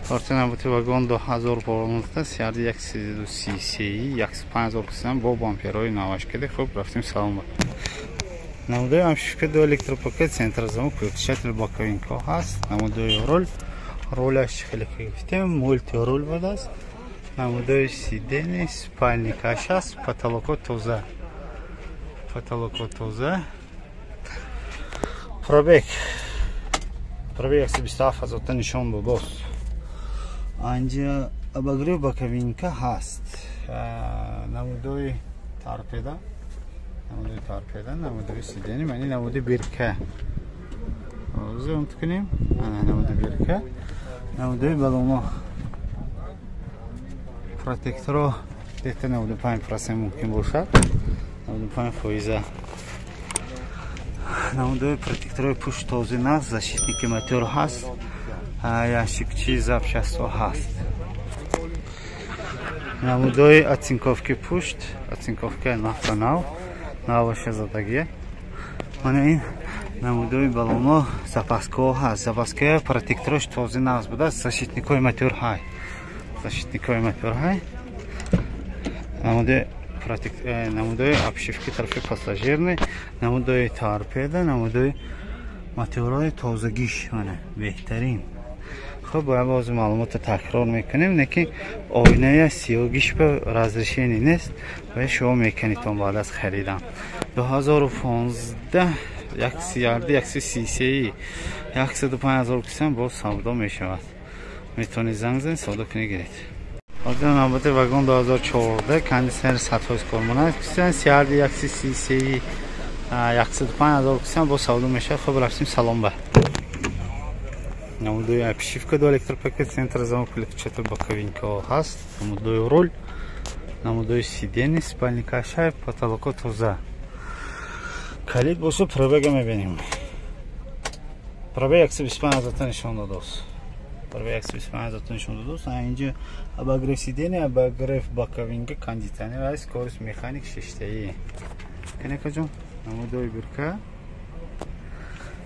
Корти навбати вагон 2015 CRD 133 105 000 бо бамперҳои наваш киде. Хуб, рафтем салон. Намудои обшивка ду электропакет, центрозамок, выключатель боковинка ҳаст. Намудои руль, руляш хеле ки гуфтем, мультируль будааст. Намудои сидени, спальникаш ҳаст, потолоко тоза. Потолоко тоза. Пробег. Пробег 127 ҳазорта нишон додост. Анҷа обогрев боковинка ҳаст. Намудои торпеда. Намудои торпеда, намудои сидени, мани намуди бирка. Зум кунем. Ана намуди бирка. Намудои балоно. Протекторо дета 95% мумкин бошад. 95%. Намудои протекторҳои пушт тоза наст, защитники мотор ҳаст. Ящикчи запчастҳо ҳаст. Намудои оцинковки пушт, оцинковка нафта нав, наваша задагия. Мана ин намудои балоно запаскаҳо ҳаст. Запаскаҳои протектораш тоза нағз будааст, защитникҳои мотор ҳай. Защитникҳои мотор ҳай. Намудои намудои обшивки тарафи пассажирни, намудои торпеда, намудои моторҳои тозагиш, мана беҳтарин. Хуб, бояд боз маълумотро такрор мекунем, лекин оинаи сиёгиш ба разрешение нест ва шумо мекунедтон баъд аз харидан. 2015 1 133 105 000 кисам боз савдо мешавад. Метавонед занг занед, савдо кунед, гиред. Ҳозир навбати вагон 2014 кондиционер 100% кормонад, CRD 133 105 000 кисам боз савдо мешавад. Хуб, рафтем салон ба. Намудои обшивка до электропакет, центрозамок, выключатель боковинка ҳаст. Намудои руль, намудои сидени, спальникаш ҳай, потолоко тоза. Калид боша пробега мебинем. Пробег 125 ҳазорта нишон додааст. Пробег 125 ҳазорта нишон додааст. Инҷа обогрев сидени, обогрев боковинка, кондиционер ва скорость механик шиштаи. Канека ҷон, намудои бирка.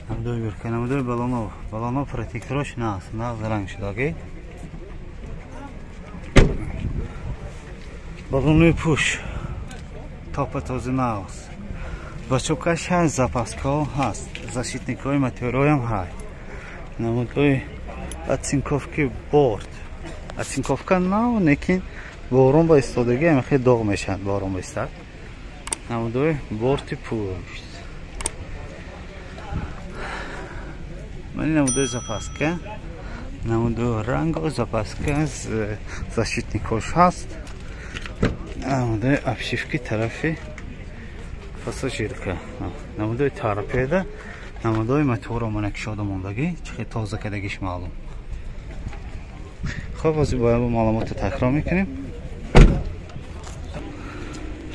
Намудои бирка, намудои балоно, балоно протекторош нағз, нағз ранг шудаги. Балонои пуш топа тоза нағз. Бачокаш ҳаст, запаскаҳо ҳаст, защитникҳои моторҳоям ҳаст. Намудои оцинковки борт. Оцинковка нав, лекин борон ба истодагӣ ҳам хеле доғ мешавад, борон ба истад. Намудои борти пушт. Мани намудои запаска, намудои ранго запаска, защитникҳош ҳаст. Намудои обшивки тарафи пассажирка, намудои торпеда, намудои моторо мана кушода мондагӣ, чӣ хел тоза кардагиш маълум. Хуб, ҳозир бояд бо маълумотро такрор мекунем.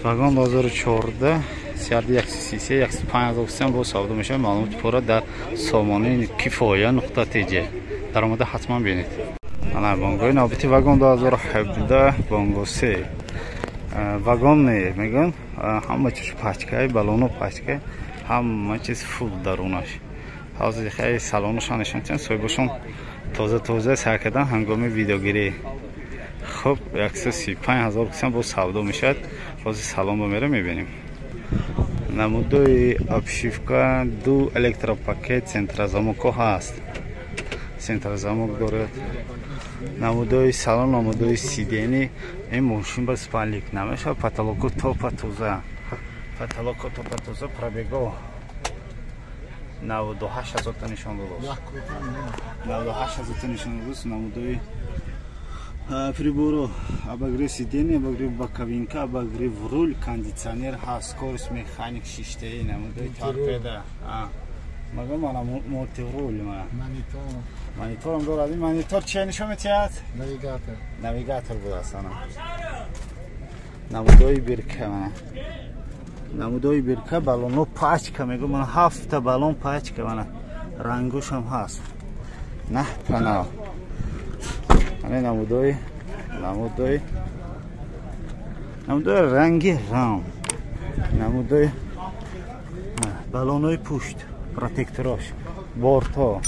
Вагон 2014 CRD 133 105 000 боз савдо мешавад. Маълумоти пурра дар сомонаи kifoya.tj даромада ҳатман бинед. Ана бонгои навбати вагон 2017 бонго 3 вагон не мегӯянд, ҳама чиз пачкай, балоно пачкай, ҳама чиз фул дарунаш. Ҳозир хеле салонашон нишон медиҳам, соҳибашон тоза тоза сар кардан ҳангоми видеогирӣ. Хуб, 135 000 кисам боз савдо мешавад. Ҳозир салон ба мера мебинем. Намудои обшивка, ду электропакет, центрозамокҳо ҳаст. Центрозамок дорад. Намудои салон, намудои сидени. Ин мошин ба спальник намешавад, потолоко топа тоза. Потолоко топа тоза, пробего 98 ҳазорта нишон додааст. 98 ҳазорта нишон додааст. Намудои приборо, обогрев сидени, обогрев боковинка, обогрев руль, кондиционер ҳаст, скорость механик шиштаи, намудои торпеда. Мага мана мультируль, мана. Мониторам дорад. Ин монитор чия нишон медиҳад? Навигатор. Навигатор будааст, ана. Намудои бирка, мана. Намудои бирка, балоно пачка, мегӯ мана 7 балон пачка, мана. Рангушам ҳаст. 9 нав. Ана намудои ранги рам. Намудои балонои пушт, протекторош, бортҳо.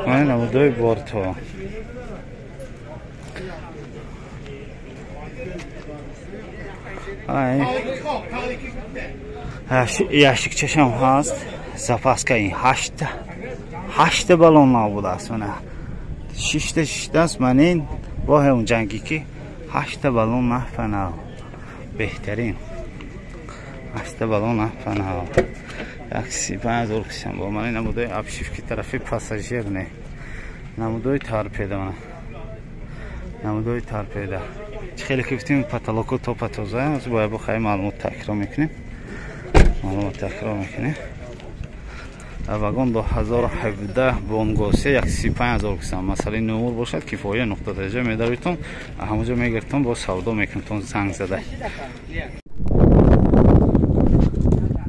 Ман намудои бортҳо. Ящикчашам ҳаст. Запаска ин 8 баллон набудааст. Мана 6 шиштааст. Ман ин воҳе он ҷангӣ ки 8 баллон нафанав. Беҳтарин. 8 баллон нафанав. 135,000 кисам бо ман намудои обшивки тарафи пассажир не. Намудои торпеда мана. Намудои торпеда. Чӣ хеле ки гуфтем потолоко топа тоза, аз бояд бо хай маълумот такрор мекунем. Маълумот такрор мекунем. Вагон 2017 бонгосе 135,000 кисам. Масалан номер бошад кифоя нуқта таҷа медаритон, ҳамонҷо мегиртон бо савдо мекунтон занг зада.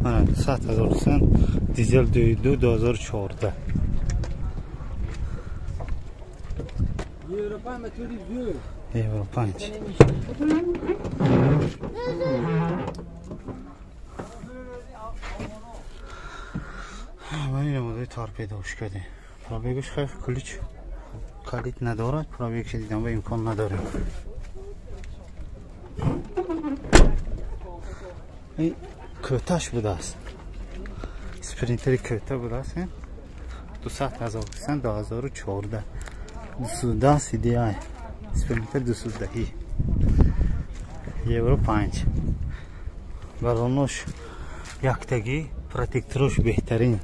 Мана 100,000 кисам дизел 22 2014. Евро 5. Ман ин намудои торпеда уш кардем. Пробегаш хайр ключ калид надорад, пробегаш дидам ба имкон надорем. Ин кӯташ будааст. Спринтери кӯта будааст. 200,000 кисан 2014. 210 CDI. Спринтер 210. Евро 5. Балонош яктагӣ, протекторош беҳтарин.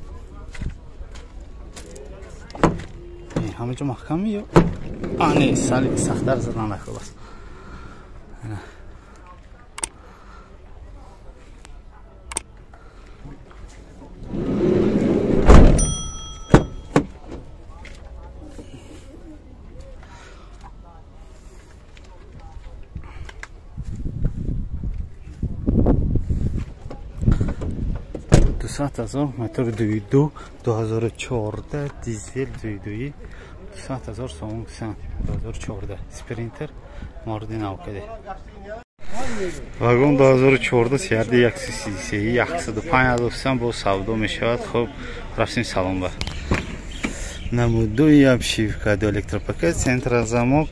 Ҳамаҷо маҳкам ё? Не, сахттар задан нахӯб аст. 200,000 мотор 22 2014 дизел 22 200,000 сомон кисан 2014 спринтер морди нав каде. Вагон 2014 сиарди 133 105,000 кисан бо савдо мешавад. Хуб рафтем салон ба. Намудои обшивка до электропакет центра замок.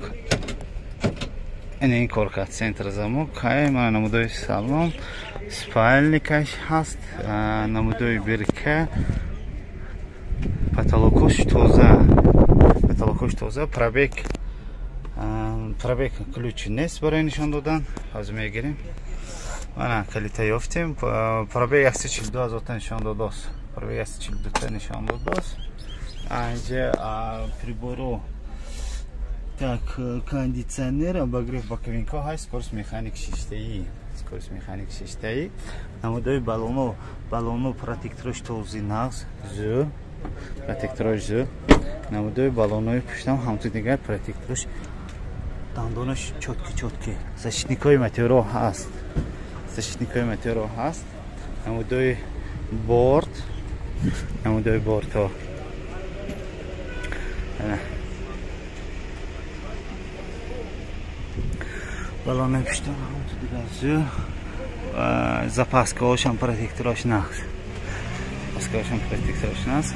Ин кор кард центра замок. Ҳай мана намудои салон. Спальникаш ҳаст, намудои бирка, потолокош тоза, потолокош тоза, пробег ключ нест барои нишон додан. Ҳозир мегирем. Мана калита ёфтем. Пробег 142,000 та нишон додааст. Пробег 142 та нишон додааст. Инҷа приборо так кондиционер, обогрев боковинка ҳаст, скорость механик шиштаи. Скорость механик шиштаи. Намудои баллоно, баллоно протекторош тозӣ нағз, зӯ, протекторош зӯ. Намудои баллонои пуштам ҳамту дигар протекторош дандонаш чотки чотки. Защитникои метеоро ҳаст. Защитникои метеоро ҳаст. Намудои борт, намудои бортҳо. Баллонои пуштам ҳамту дигар зӯ. Запаскаҳошам протекторош нағз. Запаскаҳошам протекторош нағз.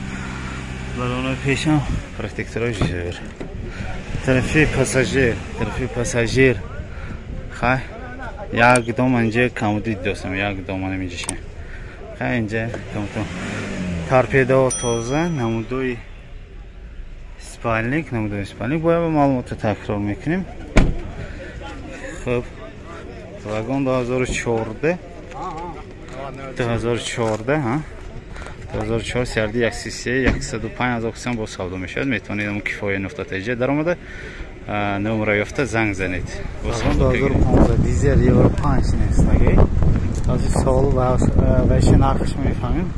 Баллонои пешам протекторош зӯр. Тарафи пассажир, тарафи пассажир. Хай, як дом инҷа камуди достам, як дом инҷа. Хай инҷа камтон. Торпедо тоза, намудои спальник, намудои спальник. Бояд ба маълумотро такрор мекунем. Хуб, вагон 2014 2014 ҳа 2004 сиарди 133 105,000 кисан бо савдо мешавад. Метавонед ҳамон кифоя нуқта таҷа даромада номера ёфта занг занед. 2015 дизел евро 5 нестаги. Ҳозир савол ва вайши нархш мефаҳмем.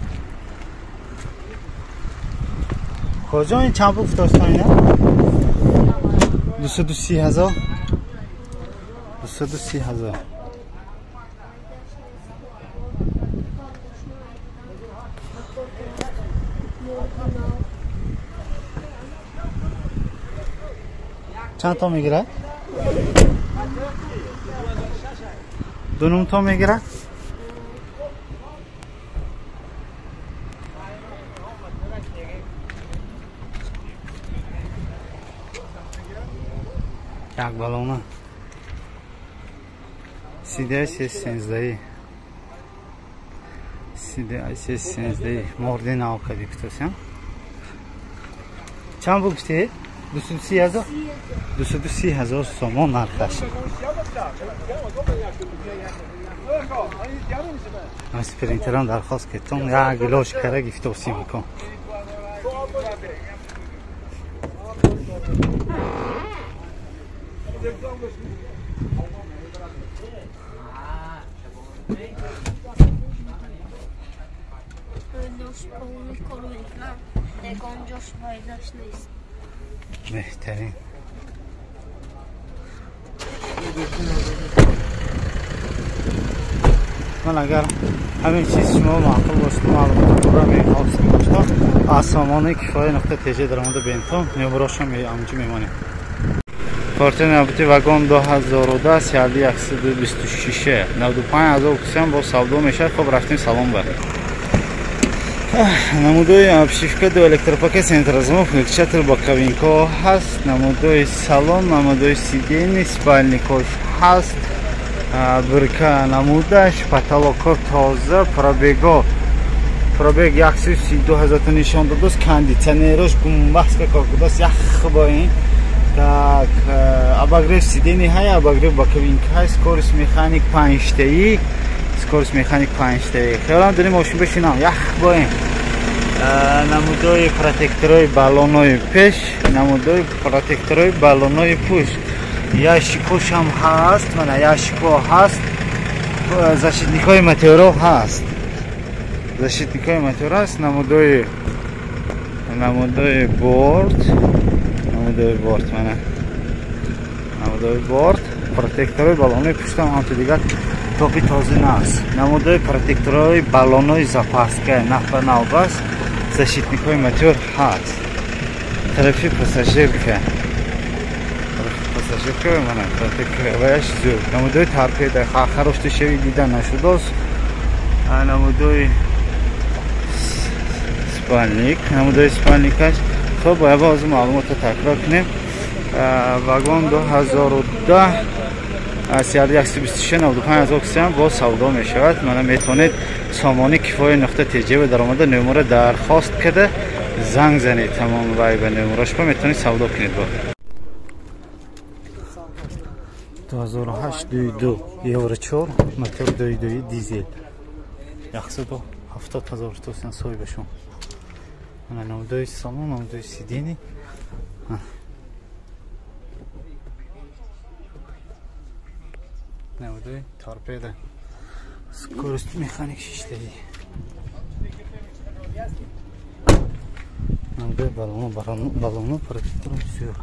Куҷо ин чанд пул футоштан ина? 230,000 230,000. Чанд то мегирад? 2.5 то мегирад? Як балона. CDI 313. CDI 313. Морди нав кади кутосям. Чанд буд гуфти? 230 ҳазор? 230 ҳазор сомон нархаш. Аз принтерам дархост кардам, як гилош кара гифтосӣ мекун. Беҳтарин. Ман агар ҳамин чиз шумо маъқул бошад, маълумоти пурра мехостем бошад, аз сомонаи кифоя нуқта тж даромада бентон, номерошам амҷи мемонем. Корти навбати вагон 2010 сиарди 126 95 ҳазор кусиам бо савдо мешавад. Хоб рафтем салон бар. Намудои обшивка ду электропакет центрозамок выключатель боковинко ҳаст, намудои салон, намудои сидени, спальникош ҳаст, бирка намудаш, потолокҳо тоза, пробего пробег 132 ҳазор то нишон додааст, кондитсионерош гумбаска кор кардааст, ях бо ин. Так, обогрев сидени ҳай, обогрев боковинка ҳай, скорость механик 5-таи, скорость механик 5-таи. Хелам дорем мошин бишинам, ях бо ин. Намудои протекторои баллонои пеш, намудои протекторои баллонои пушт. Ящикошам ҳаст, мана ящико ҳаст, защитникҳои метеоро ҳаст. Защитникҳои метеоро ҳаст, намудои борт, намудои борт, мана. Намудои борт, протекторои баллонои пуштам ҳамто дигар тоқи тоза наст. Намудои протекторои баллонои запаска наф ба нав аст, защитникҳои мотор ҳаст. Тарафи пассажирка. Пассажирка мана протектораш зуд. Намудои торпеда харошташави дида нашудааст. Намудои спальник, намудои спальникаш. Хоб бояд боз маълумотро такрор кунем. Вагон 2010 сиарди 126 95 ҳазор кусиам боз савдо мешавад. Мана метавонед сомони кифоя нуқта тж ба даромада номера дархост карда занг занед, тамом вай ба номерош ба метавонед савдо кунед. Бо 2008 22 евро 4 мотор 22 дизел 170 ҳазор тосиан соҳибашон. Мана намудои салон, намудои сидени. Намудои торпеда. Скорость механик шиштаи. Намудои баллону, протектором всё.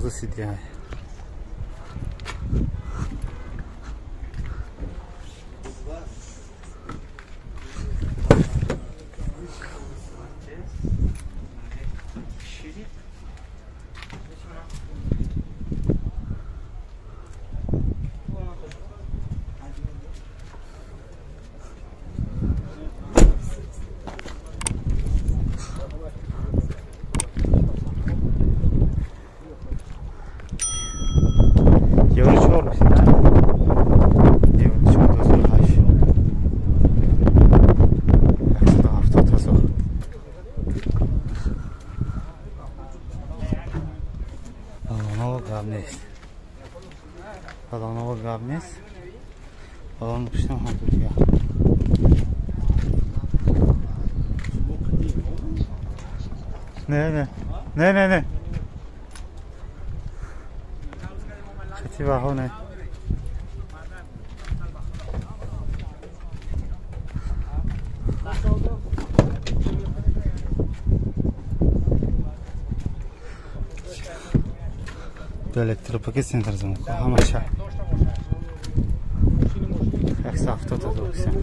Дусу CDI. Евро 4 всегда. Евро 4 2008. 170 ҳазор. Баллоново гап нест. Баллоново гап нест. Баллон пуштам ҳам дигар. Не, не. Не, не, не. Хати баҳоне. Ду электропакет центр замок ҳамаша. 170 ҳазор кусиам.